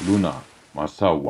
ሉና ማሳዋ።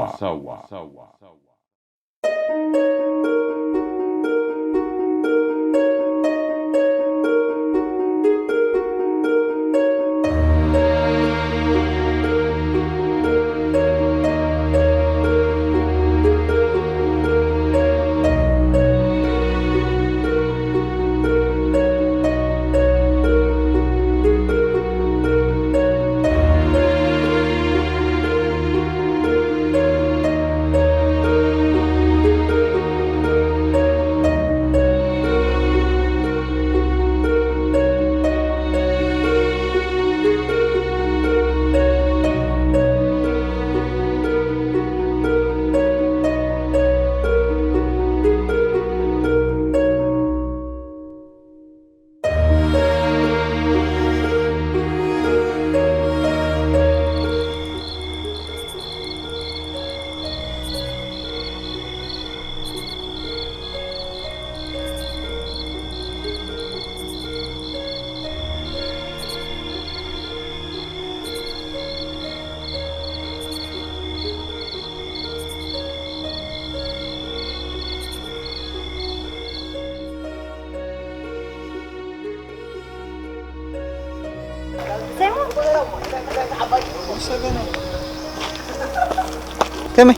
ከመይ?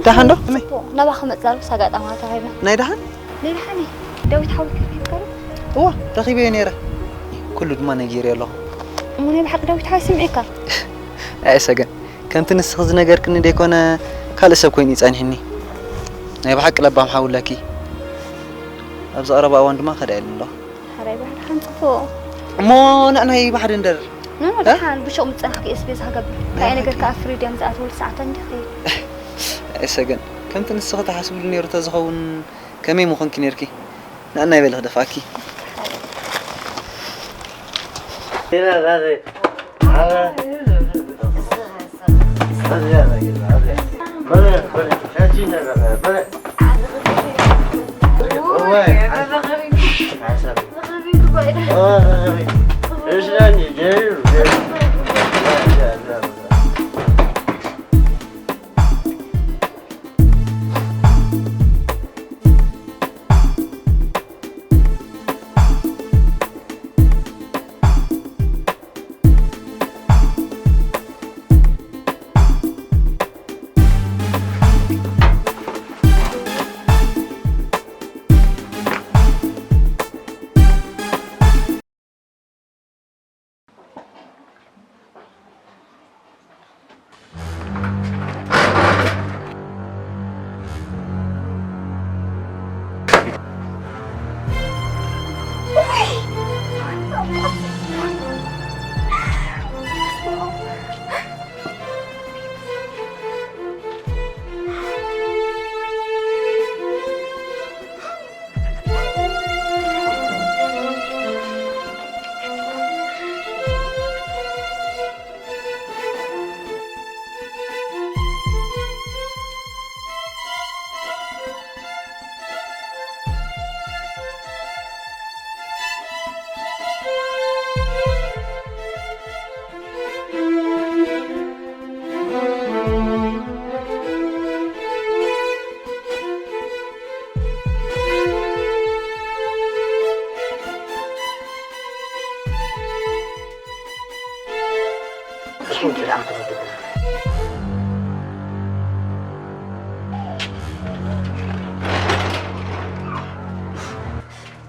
ደሓን ዶ? ከመይ? ናባኻ መጽእ ዛርብስ ኣጋጣሚ ተዋሂብና። ናይ ደሓን? ናይ ደሓን እየ። ዳዊት ሓወይ ከፊልካ ዶ? እወ፣ ረኺበዮ ነይረ። ኩሉ ድማ ነጊረዮ ኣለኹ። እሞ ናይ ብሓቂ ዳዊት ሓወይ ስምዒካ? ኣይ ሰገን፣ ከምቲ ንስኺ ዝነገርክኒ ደይኮነ ካልእ ሰብ ኮይኑ እዩ ጸኒሕኒ። ናይ ብሓቂ ለባም ሓው ኣለኪ። ኣብዚ ቀረባ እዋን ድማ ከዳ ኢሉ ኣሎ። ሓራይ ባህሪ ሓንጽፎ። እሞ ንዕናይ ባሕሪ እንደር። ኖ ኖ እ? ደሓን ብሹቕ ምጸናሕኪ እየ ስቤዛ ክገብር። እንታይ ነገር ከኣ ፍሪድ እዮም ዝኣትወሉ ሰዓት እንዲኺ። ኣይ ሰገን፣ ከምቲ ንስኺ ትሓስብሉ ነይሩ ተዝኸውን ከመይ ምኾንኪ ነይርኪ? ንዕናይ በሊ ክደፍኣኪ።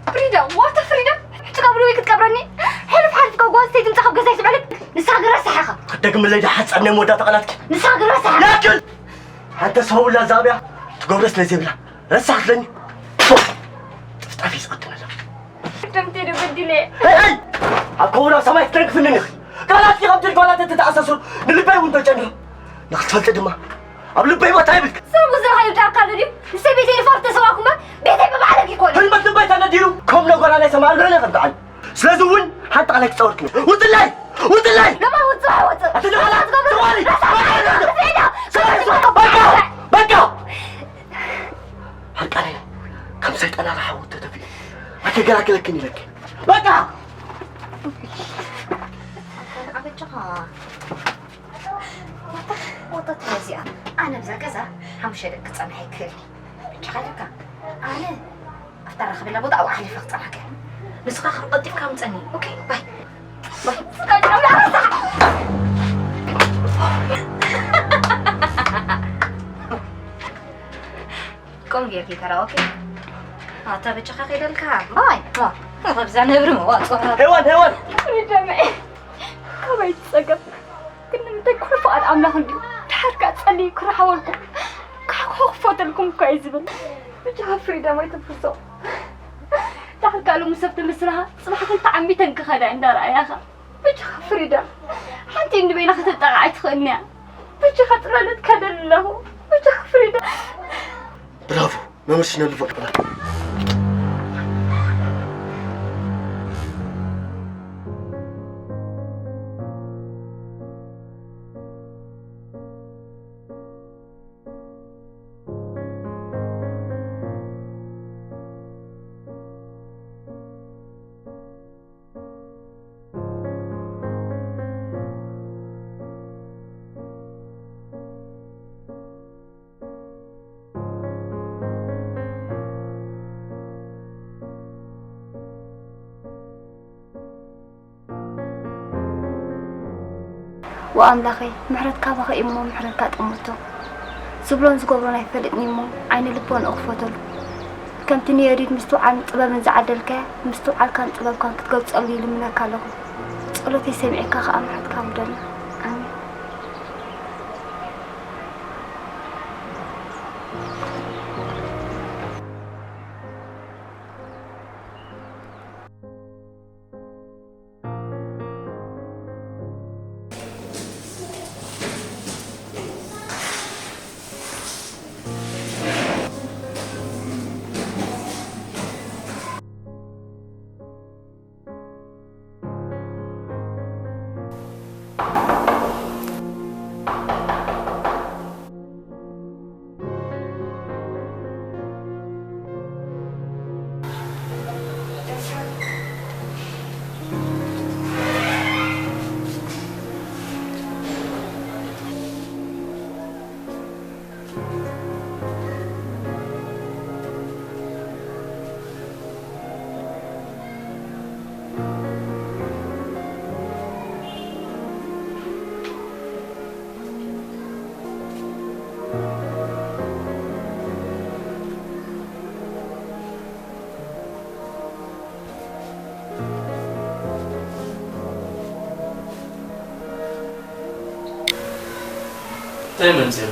ፍሪዳ ዋታ ፍሪዳ ሕጂ ካብ ልወይ ክትቀብረኒ? ሕልፍ ሓልፍ ካብ ጓል ስተይቲ ምጻ ካብ ገዛይ ትብዕልክ ንስኻ ግን ረሳሕ ኢኻ። ክትደግምለይ ዶ ሓጻብ ናይ መወዳእታ ቃላትኪ? ንስኻ ግን ረሳሕ ኢኻ። ያክል! ሓንቲ ሰውላ ዛብያ ትገብሮ ስለ ዘይብላ ረሳሕ ትለኒ። ጥፍጣፍ እዩ ዝቐድመላ። ደምቴ ዶ በዲለ? ኣይ! ኣብ ከውና ሰማይ ክትነግፍኒ ኢኺ። ቃላትኪ ከምቲ ጓላት እተተኣሳሰሩ ንልበይ እውን ተጨኒሑ። ንኽትፈልጢ ድማ ኣብ ልበይ ቦታ ይብልክ። ሰብ ዝረኸዩ ዳርካ ኣሎ ድዩ? ንሰበይተይ ንፋር ተሰዋኩማ ቤተይ ብባዕለግ ይኮነ። ህልመት ልበይ ተነዲሩ ከም ነጎራ ናይ ሰማይ ልዕለ ከብድዓል። ስለዚ እውን ሓንቲ ቃል ኣይትጻወርክኒ። ውጥላይ! ውጥላይ! ለማ ውጽእ ኣይወጽእ። ኣቲ ደባላ! ተዋሪ! በቃ! በቃ! ሕርቃነይ ከም ሰይጣን ኣራሓ ወጥቶ ተፊኡ ኣይከገላግለክን ኢለኪ። በቃ! ኣበጃኻ ወጣት ወጣት እያ እዚኣ። ኣነ ብዛ ገዛ ሓሙሽተ ደቂ ክጸንሕ ኣይክእልኒ። ብቻ ካለካ ኣነ ኣብታ ራኸበላ ቦታ ኣብኡ ሓሊፈ ክጸንሓካ እየ። ንስኻ ከኣ ቀልጢፍካ ምጸኒ። ኦኬ፣ ባይ። ባይ። ከምኡ ጌርኪ ተራ፣ ኦኬ? ኣታ በጃኻ ከይደልካ። ባይ። ዋ፣ ካብዛ ነብሪ መዋጽኦ። ሄዋን፣ ሄዋን! ፍሪዳ መኤ፣ ካባይ ትጸገም። ግን ንምንታይ ኩሉ ፍቓድ ኣምላኽ እንድዩ። ድሓር ከኣ ጸልዩ ክረሓወልኩም፣ ክሓኩኹ ክፈተልኩም እኳ እዩ ዝብል። ብቻ ፍሪዳ ማይ ትፍሶ። ድሓር ከኣ ሎሚ ሰብ ትመስልኻ፣ ጽባሕ ክልተ ዓሚተን ክኸዳ እንዳረኣያኻ። በጃኻ ፍሪዳ፣ ሓንቲ እንዲ በይና ከተጣቕዓ ኣይትኽእልን እያ። በጃኻ ጥላለት ከደል ኣለኹ። በጃኻ ፍሪዳ። ብራቮ፣ መመሽነሉ ፈቅዳ። ወኣምላኸይ፣ ምሕረት ካባኻ እዩ እሞ ምሕረትካ ጠምቶ። ዝብሎን ዝገብሮን ኣይፈልጥን እዩ እሞ ዓይነ ልቦንኡ ክፈተሉ። ከምቲ ንየዲድ ምስትውዓልን ጥበብን ዝዓደልካያ፣ ምስትውዓልካን ጥበብካን ክትገልጸሉ ይልምነካ ኣለኹ። ጸሎተይ ሰሚዕካ ከኣ ምሕረትካ ኣውርደልና። ኣሜን። እንታይ መምፅእ?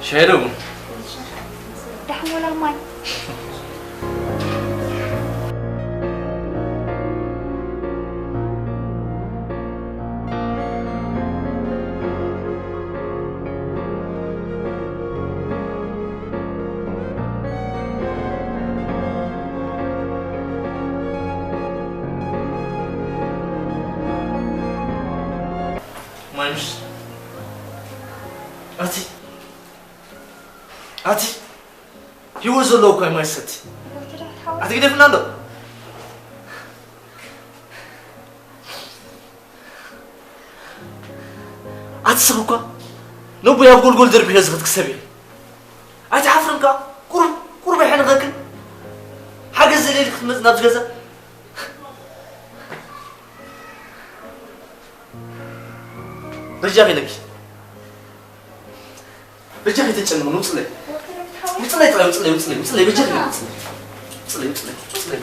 ሻሂ ዶ ቡን? ደሓን ወላ ማይ። ማይ ምስ ኣቲ ኣቲ ህይወት ዘለዎ እኮ እዩ ማይ ዝሰቲ። ኣቲ ግደፍና ኣሎ። ኣቲ ሰብ እኳ ነቦይ ኣብ ጎልጎል ደርቢኸ ዝኸድክ ሰብ እየ። ኣይትሓፍርን ከኣ? ቁሩብ፣ ቁሩብ ኣይሕንኸክን? ሓገዝ ዘድልየልኪ ክትመጽእ ናብዚ ገዛ? በጃኺ ኢለኪ። በጃኺ ኣይተጨንቕኒ፣ ውጽለይ። ውጽለይ ጥራይ፣ ውጽለይ፣ ውጽለይ፣ ውጽለይ፣ በጃኺ ውጽለይ። ውጽለይ፣ ውጽለይ፣ ውጽለይ።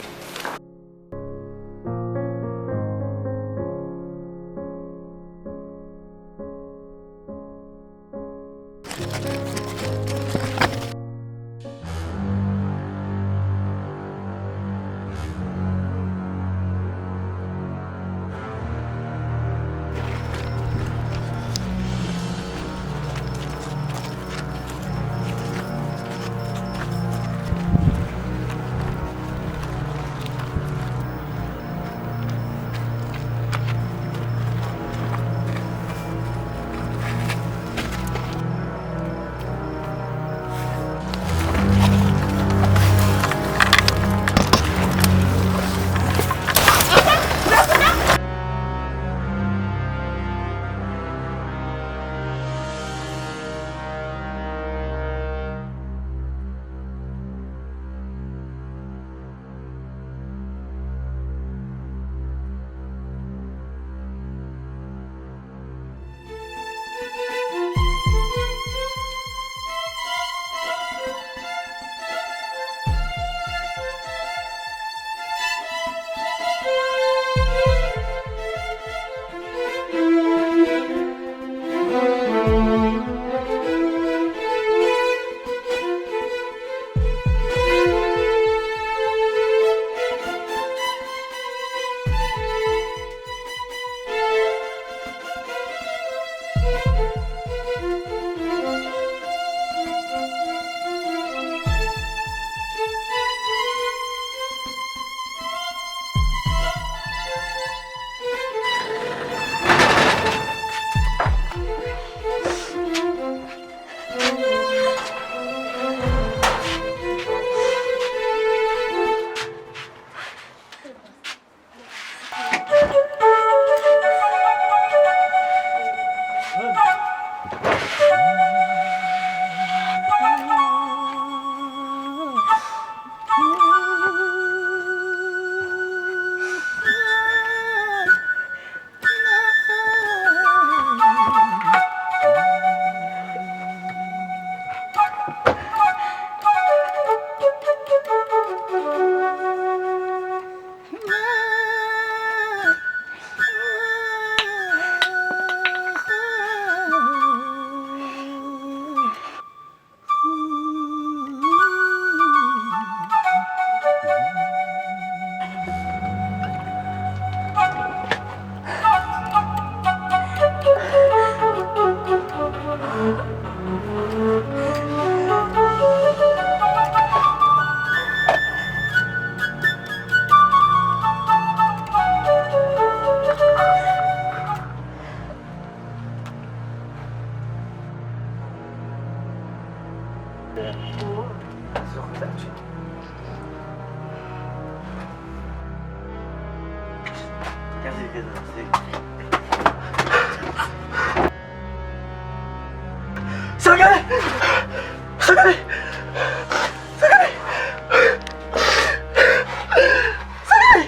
ሰገነ! ሰገነ! ሰገነ! ሰገነ!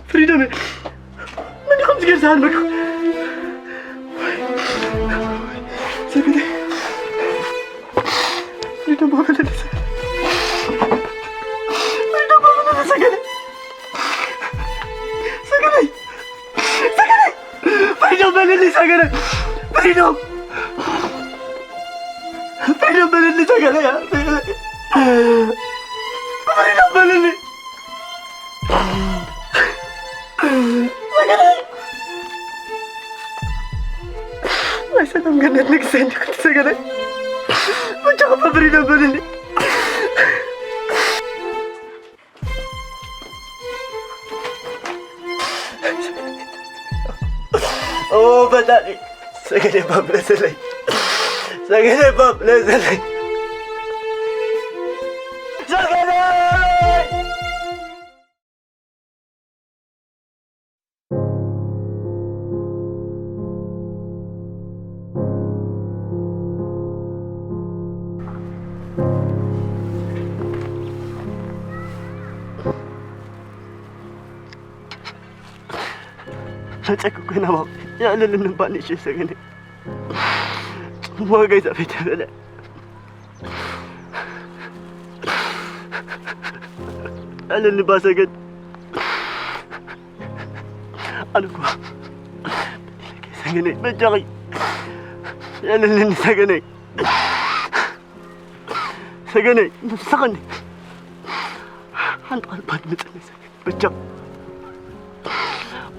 ፍሪደም! መን ከምዚ ጌርካ ሃልመካ? ሰገነ! ፍሪደም ኣበለኒ ሰገነ! ፍሪደም ኣበለኒ ሰገነ! ሰገነ! ሰገነ! ፍሪደም በለኒ ሰገነ! ፍሪደም! ፍሪደም በለኒ ሰገነ! ፍሪደም በለኒ! ሰገነ! ናይ ሰላም ገነት ንግስቲ እንዲኹም ሰገነ! በጃኻ ፍሪደም በለኒ! ኦ ፈጣሪ! ሰገነ ባብ ለሰለይ! ሰገነ ባብ ለሰለይ! ሰገነ! መጸክ ኮይና ባብ ያለልን ባንሽ ሰገነ ጽሞ ገዛ ቤት በለ። ዕልል ባሰገን ኣልኳ ሰገነይ በጃኺ ዕልልን ሰገነይ ሰገነይ ንስኸኒ ሓንቲ ቃል ባድመ ጽነይ ሰገነይ በጃ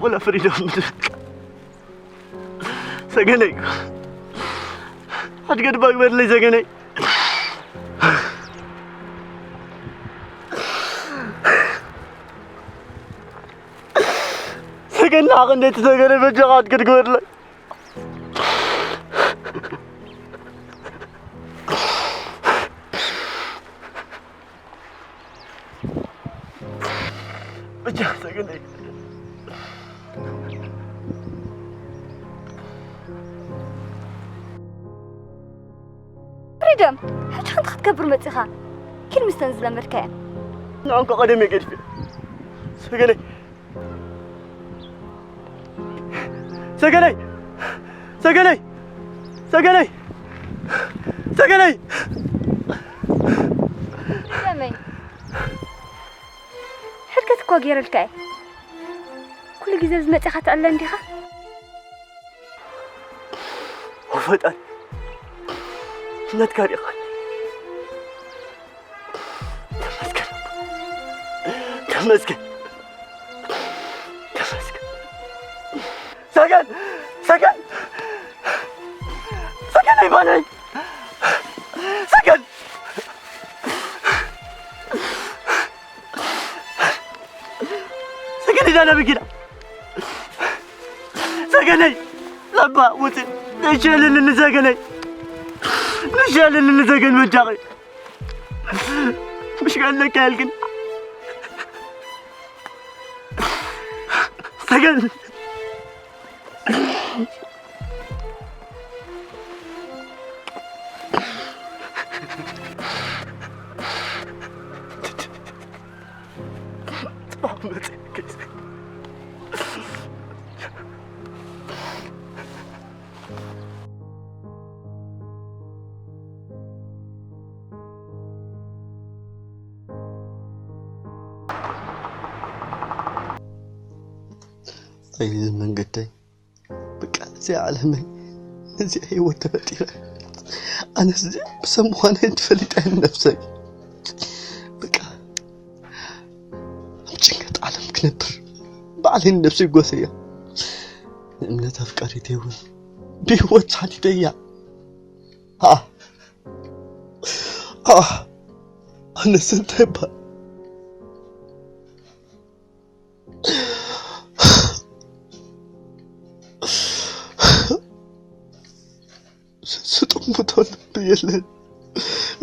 ወላ ፍሪዶም ምትፍቃ ሰገነይ ሓድገ ድባ ግበርለይ ሰገነይ ሰገን ንዓኽ እንዴት ሰገነ በጃኻ ሓድገ ድግበርለይ በጃኻ ሰገነይ ፍሪደም፣ ሕጂ እንታይ ክትገብር መጺኻ? ኪድ ምስተን ዝለመድካየን። ንዓንኮ ቀደም እየ ገዲፈ። ሰገነይ! ሰገነይ! ሰገነይ! ሰገነይ! ሰገነይ! ፍሪደመይ፣ ሕድገት እኮ ገይረልካ እየ። ኩሉ ግዜ ኣብዚ መጺኻ ትዕለ እንዲኻ? ኦ ፈጣሪ፣ ነትካ ዲኻ? ተመስገን፣ ተመስገን። ሰገን! ሰገን! ሰገን ኣይባለይ! ሰገን! ሰገን ኢዳ ነብጊና! ሰገነይ! ለባ ውፅእ! ንሸልልኒ ሰገነይ! ንሸልልኒ ሰገን መጃኺ! مش قال لك يا القن. سجن. ኣይ መንገደይ፣ በቃ እዚኣ ዓለመይ፣ እዚኣ ህይወት ተፈጢረ። ኣነስ እዚ ብሰብ ምዃነይ ትፈልጥ እያ ነብሰይ። በቃ ኣብ ጭንቀት ዓለም ክነብር ባዕለይ ንነብሰይ ጎሰያ። ንእምነት ኣፍቃሪተይ እውን ብህይወት ሓቲተያ። ኣህ፣ ኣህ፣ ኣነስ እንታይ እባ ስጥምቶ ልቢ የለን።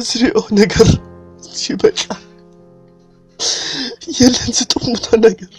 ዝሪኦ ነገር ይበቃ። የለን ዝጥምቶ ነገር።